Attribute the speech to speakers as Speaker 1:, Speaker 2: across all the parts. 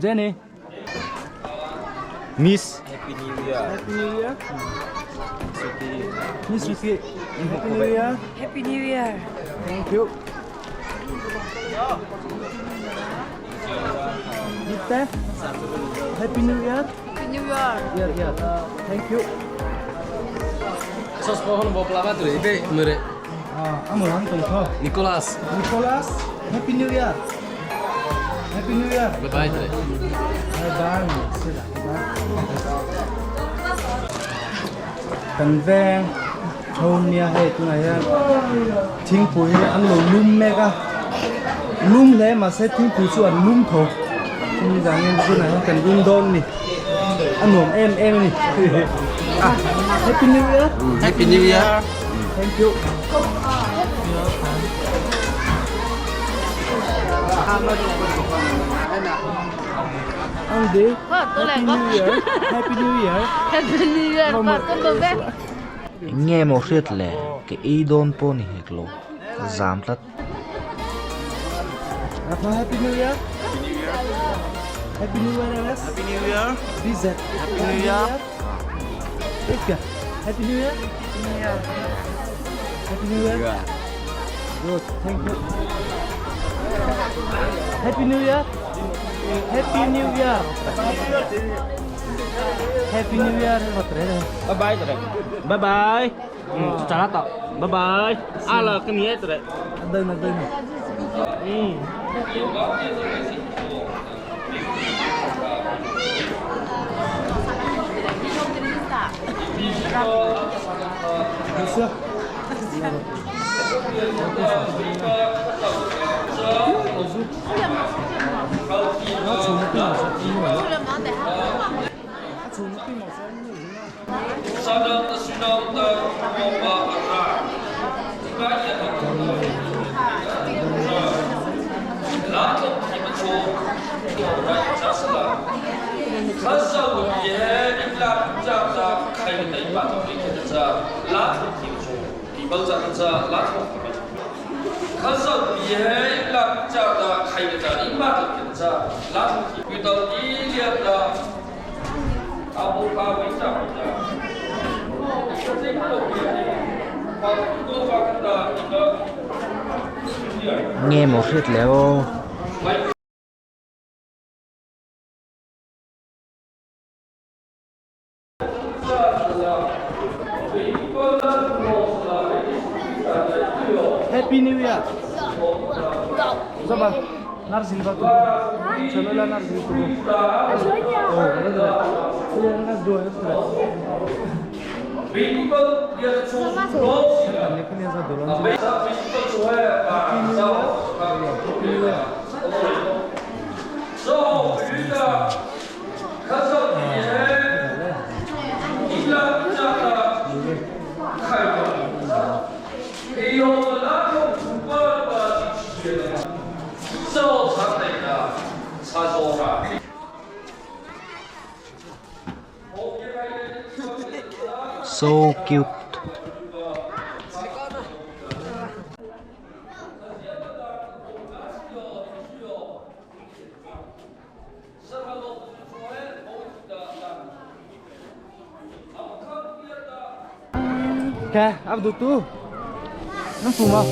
Speaker 1: Jenny. Miss.
Speaker 2: Happy New Year.
Speaker 1: Happy New Year.
Speaker 2: Suki.
Speaker 1: Miss Suki. Happy New Year.
Speaker 3: Happy New Year.
Speaker 1: Thank you. Mister. Happy New Year.
Speaker 3: Happy New Year.
Speaker 1: Yeah, yeah. Thank you.
Speaker 4: Sos pohon bawa pelama tuh, ibe mere
Speaker 1: Ah, amo lang to.
Speaker 4: Nicholas.
Speaker 1: Nicholas. Happy New Year. Happy New Year.
Speaker 4: Bye bye tuh.
Speaker 1: Bye bye. Kan veng thôn nia hei tunah hian thingpui hi an lo lum mek a lum hle mahse thingpui chu an lum tho chumi vangin tunah hian kan lum dawn a ni a nuam em em a ni ah happy new year
Speaker 4: Happy New Year.
Speaker 1: thank you Andy happy new year happy new year
Speaker 3: Happy New Year.
Speaker 5: Eng nge maw hriat le ke ei dawn pawh ni hek lo zam tlat.
Speaker 1: Rafa happy new year happy new year LS
Speaker 2: Happy New Year.
Speaker 1: BZ
Speaker 2: Happy New Year.
Speaker 1: Rika happy new year happy new year good thank you happy new year happy new year happy new year
Speaker 4: Bye bye tuh. Bye bye. Cara tak. Bye bye. Ala kini tuh.
Speaker 1: đây này đây này Được chưa? Nó chụp cái màu sắc như vậy. Nó chụp cái màu sắc như vậy.
Speaker 5: Nge maw hriat le aw.
Speaker 1: Happy New Year. Zaba, Narzil ba tu. Chalo la Narzil tu. Oh, ada ada. Dua ada. Happy New Year. Happy New Year.
Speaker 5: So cute.
Speaker 1: Ok, Abdul tu. Nó phù không?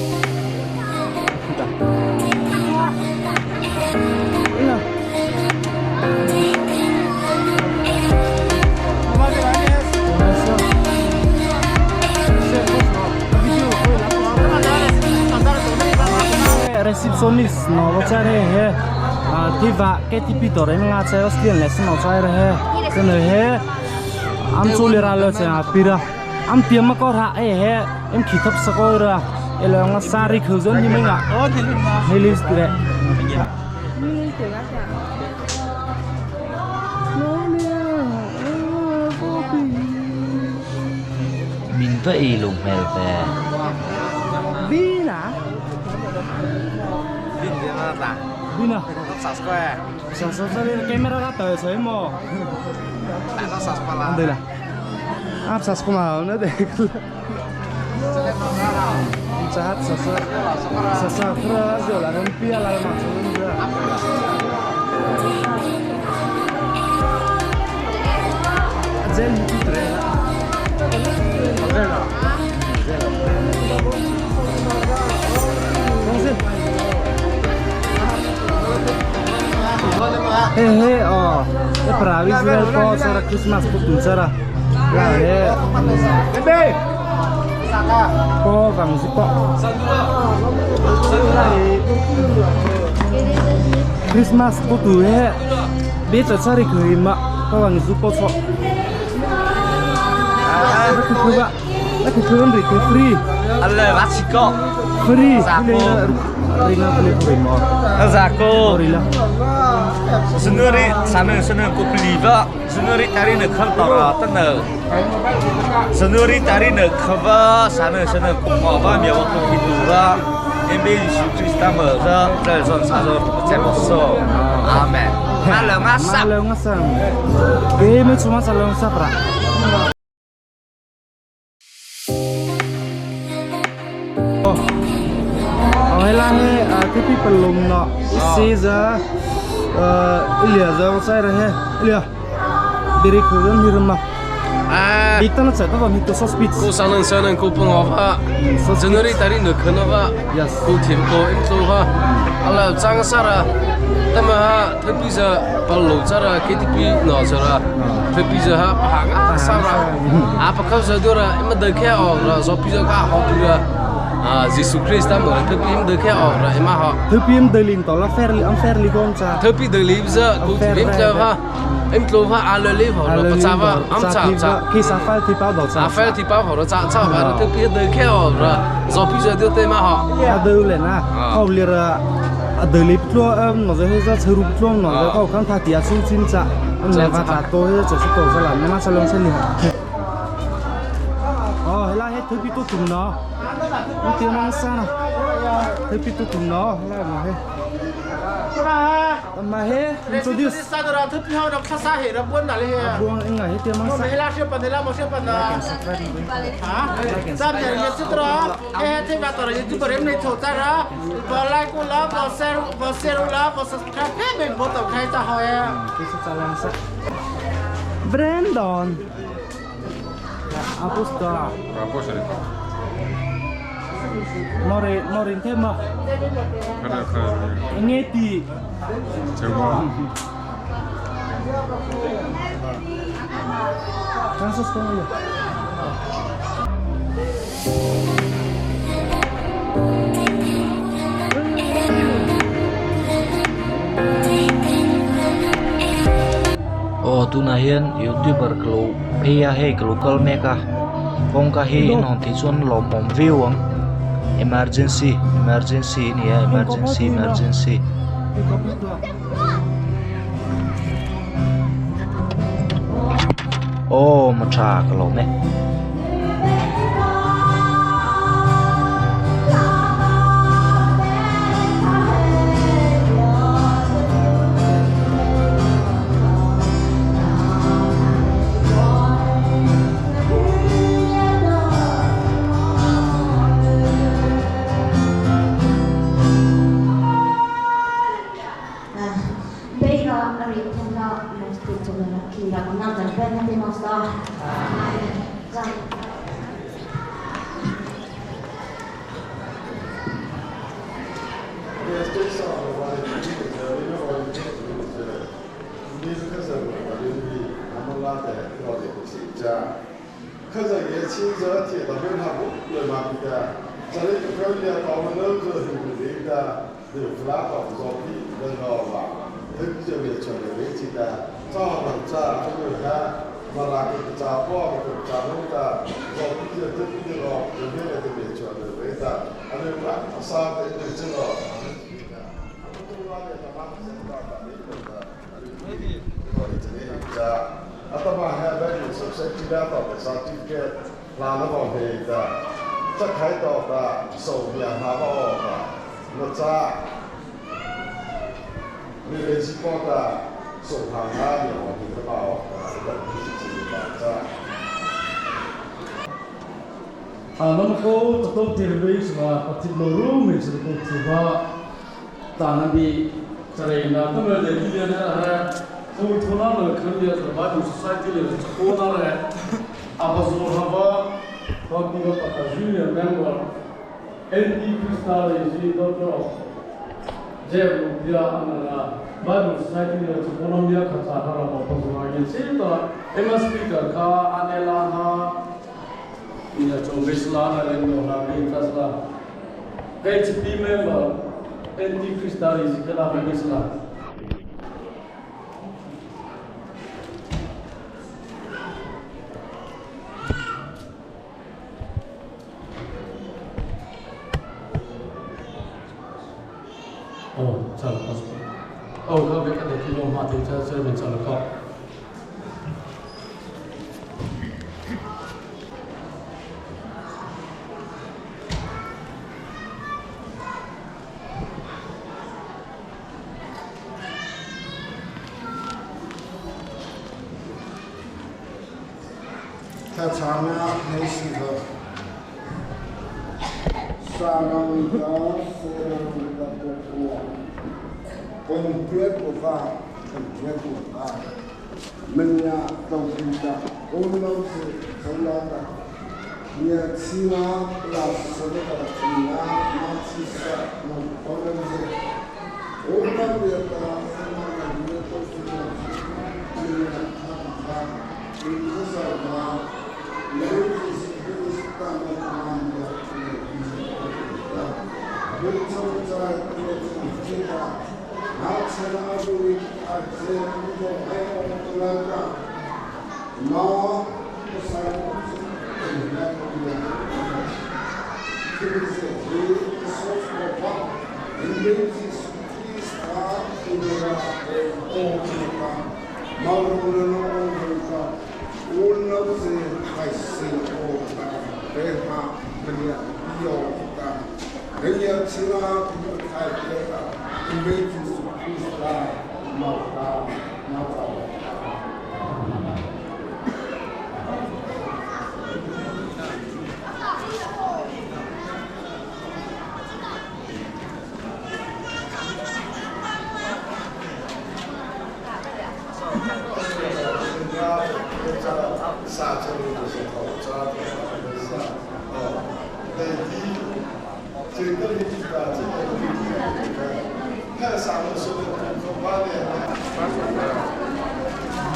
Speaker 1: Receptionist nó có chơi đây he thì vạ cái tipi tổ đấy nga chơi tiền lại nó chơi rồi he cái này he am chu le ra lo cha pira am tiam ma ko ra e he em khi thap sa ko ra e lo nga sari khu zon ni menga ni list dire
Speaker 5: Min va ei lo hmel ve.
Speaker 1: Bina Bina
Speaker 2: Subscribe.
Speaker 1: Subscribe camera ra tới sấy mò.
Speaker 2: Subscribe
Speaker 1: Đây là áp subscribe mà nó để Chahat subscribe rồi là nó pia là mà xuống rồi. Zel tu tre. He he oh, e bravi si po sarà Christmas po tu sarà. La he. Bebe. Po vang si po. Christmas po tu he. Be cha chari khui ma po vang zu po cho. Ah, ku ku ba. Ku ku ri ku free.
Speaker 2: Alle vachiko.
Speaker 1: Free. Rina beli free mo.
Speaker 2: Zako.
Speaker 1: Rila.
Speaker 2: Senuri sana sana ko beli ba. Senuri tari ne khal tara tan ne. Senuri tari ne khava sana sana ko ma ba mi wa ko kitu ba. Em be Yesu Christ ma za ra zon sa zo che bo so. Amen. Ma le ma sa.
Speaker 1: Ma le ma sa. Ke me chuma sa le sa pra. Oh, la he cái people lùng nọ xí ra ilia ra sai rồi he ilia biri khuzan hirma
Speaker 6: À,
Speaker 1: Bitana chạy tao còn hít sos bit
Speaker 6: cô sang nâng sang nâng cô bông ngọc ha, January tari nửa khăn ha, cô thiệp cô em cô ha, ala chang sara, tama ha, thế bây giờ bao lâu chara KTP nọ chara, thế bây giờ ha hàng á sara, à bắt đầu giờ đưa ra em đợi khe ở rồi, rồi bây giờ cả học đưa à Jesus Christ ta mở thế bây em đợi khe ở rồi em ha,
Speaker 1: thứ pim đời lìn tỏ là fairly am fairly con cha
Speaker 6: thế bây giờ lý giờ cô thiệp em cho ha, em cô ha, ala lý vào rồi, bắt cha va, am cha cha.
Speaker 1: Khi sa phai thì bao đầu cha.
Speaker 6: À phải thì bao họ nó cha cha và nó thức biết đời khéo rồi rồi bây giờ đưa tên mà họ
Speaker 1: à đời lên à họ liền à đời lý luôn nó rồi ra chơi rụp luôn nó rồi có khăn thà tiệt xuống xin cha anh lại vào cha tôi chỉ số tổ ra làm nó sao lòng xin liền ờ hay là hết thứ bị tôi tụm nó tiếng nó sao nào thứ bị tôi tụm nó hay là mà hết mà hết introduce buông anh ấy tiếng mang sao Brandon Aposta Norin thêm mà nghe thì Kansas không vậy?
Speaker 5: Tunah hian youtuber ka lo phei a hei ka lo kal mek a kawngka hi in hawn theih chuan lawmawm viau ang emergency emergency a ni a emergency emergency. Aw maw tha ka lawm e.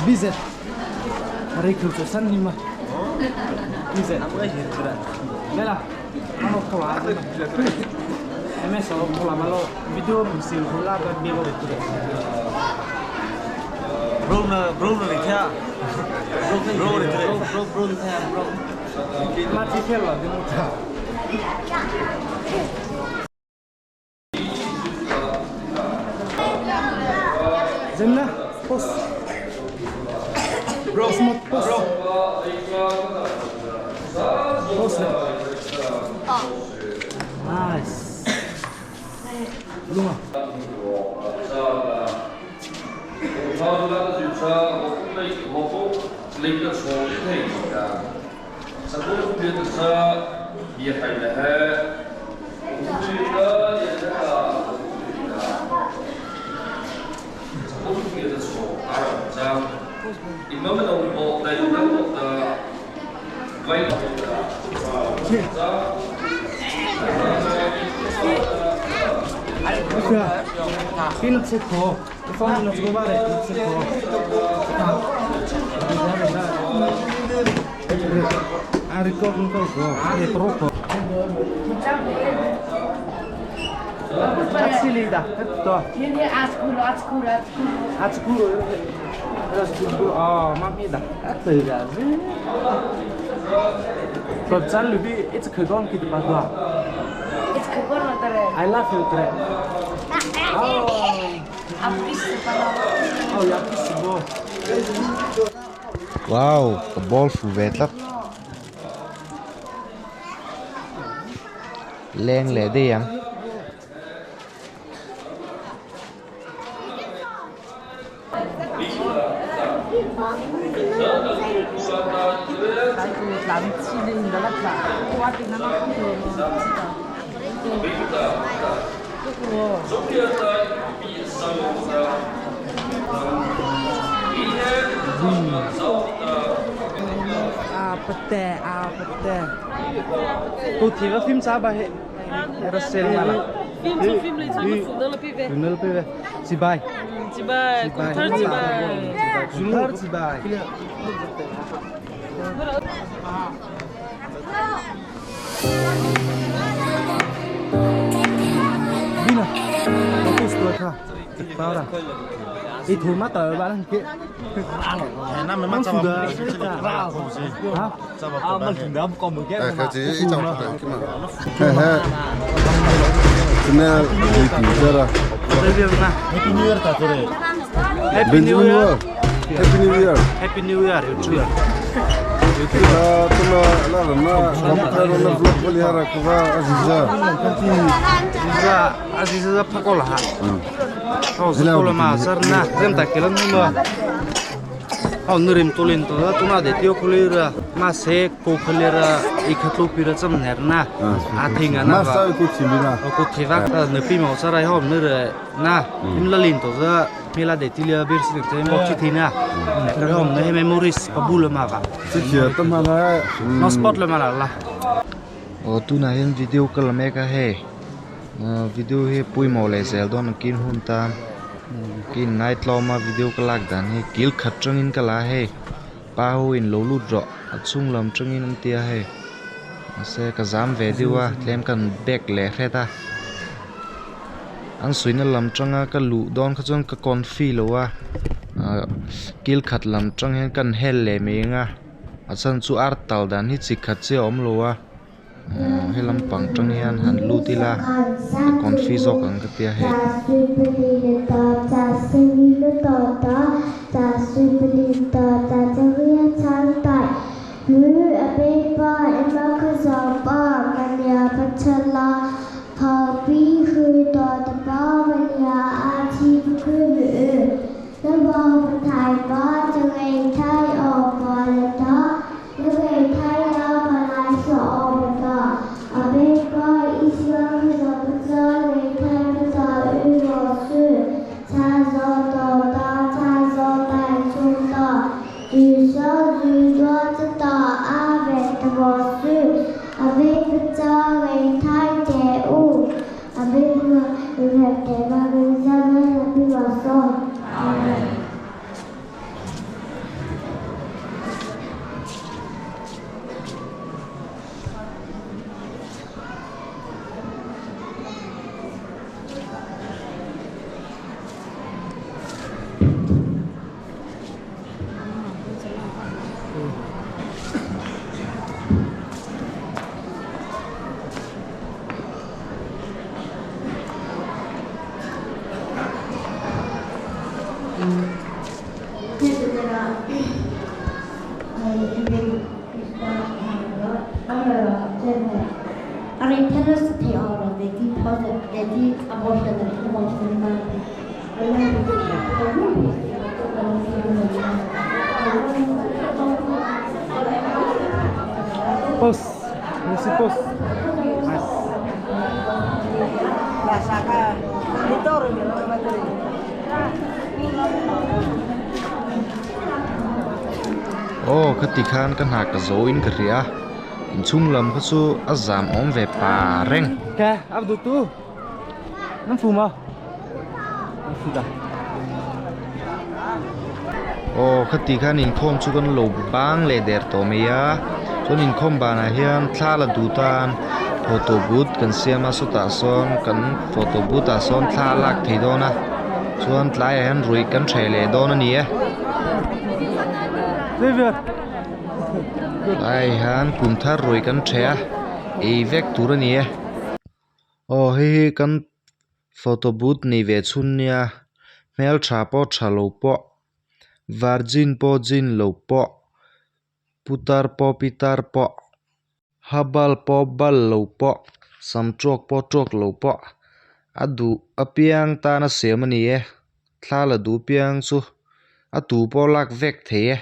Speaker 1: Bize Recruiter san ni ma Bize Mela ano ko la MS ko la malo video musil ko la ba bi ko.
Speaker 2: Bro na bro na ni thia. Bro ni thia.
Speaker 1: Bro bro ni thia bro. Ma chi thia lo di mo tha. Zemna, pos. Bro, smot pos. Bro. Pos. Nice. Lunga. Pinat ko. Phone na ko bare. Ko. Ah, record ko ko. Eh, pro ko. Taxi da. To.
Speaker 3: Ini askuro askuro askuro.
Speaker 1: Askuro. Askuro. Ah, mami da. Atı da. So chan lubi it's kgon ki pa do.
Speaker 3: It's kgon tare.
Speaker 1: I love you tre. Oh.
Speaker 3: Apis pa.
Speaker 1: Oh, ya pis bo.
Speaker 5: Wow, ka ball fu ve tlat. Leng leh daih ang.
Speaker 1: Apate, apate. Tu thiga film sa ba he. Era sel mala.
Speaker 7: Film tu film le tu fundal pive.
Speaker 1: Fundal pive. Sibai.
Speaker 7: Sibai, kuntar sibai.
Speaker 1: Kuntar sibai. Bina. Fokus tu tha. Paura. I thu ma tờ ba đang kia.
Speaker 8: 那
Speaker 1: Không được. Hả?
Speaker 8: 哎，开始一张出来，干嘛？嘿嘿，今天你比赛了。
Speaker 1: Happy New Year ta ture. Happy New Year.
Speaker 8: Happy New Year.
Speaker 1: Happy New Year you
Speaker 8: 那那那那，我们看到那 vlog 不厉害了，可怕阿ziza。
Speaker 1: Aziza Aziza pakola ha. Oh, pakola ma sar na rem ta kelan ni ma. Oh, nurim tulin to da tuna de tio khulira ma se ko khulira i khatlo pira cham ner na. A thinga na.
Speaker 8: Ma sa ko chimina.
Speaker 1: Ko thiwa ta ne pi ma sar ai hom ner na. Im la lin to da mela de tilia bir si te mo chi thina. Ne ka hom ne memories pabul ma va.
Speaker 8: 这些他妈的。
Speaker 1: No spot le ma la la.
Speaker 5: Aw tunah hian video ka la mek a hei video hi pawimawh leh zel dawn ang kin hun tan kin ngai tlawm a video ka lak dan hi kil khat tangin ka la hei pa ho in lo lut rawh a chhung lam tangin an tia hei mahse ka zam ve deuh a tlem kan bag leh hret a an suihna lam tanga ka luh dawn kha chuan ka confi lo a ah kil khat lam tang hian kan hel leh mai ang a a chhan chu ar tal dan hi chi khat chiah a awm lo a he lampang tang hian han lut ila ka confi zawk ang ka tia hei.
Speaker 1: Post. Mesti post.
Speaker 5: Aw khati khan ka hna ka zo in ka hria inchhung lam kha chu a zam awm ve pa reng.
Speaker 1: Ke, ap du tu. Nan fu maw? Nan fu dah.
Speaker 5: Aw khati khan inkhawm chu kan lo bang leh der tawh mai a chuan inkhawm banah hian thla la duh tan photo booth kan siam a sawtah sawn kan photo booth ah sawn thla a lak thei dawn a chuan tlaiah hian ruih kan hreh leh dawn a ni e. Tlaiah hian kum thar ruih kan hreh a ei vek tur a ni e. Aw hei hi kan photo booth nei ve chhun nia hmeltha pawh tha lo pawh virgin pawh jean lo pawh putar pawh pitar pawh habal pawh bal lo pawh sam tuak pawh tuak lo pawh a duh apiang tana siam a ni e thla la duh apiang chu a tu pawh lak vek thei e.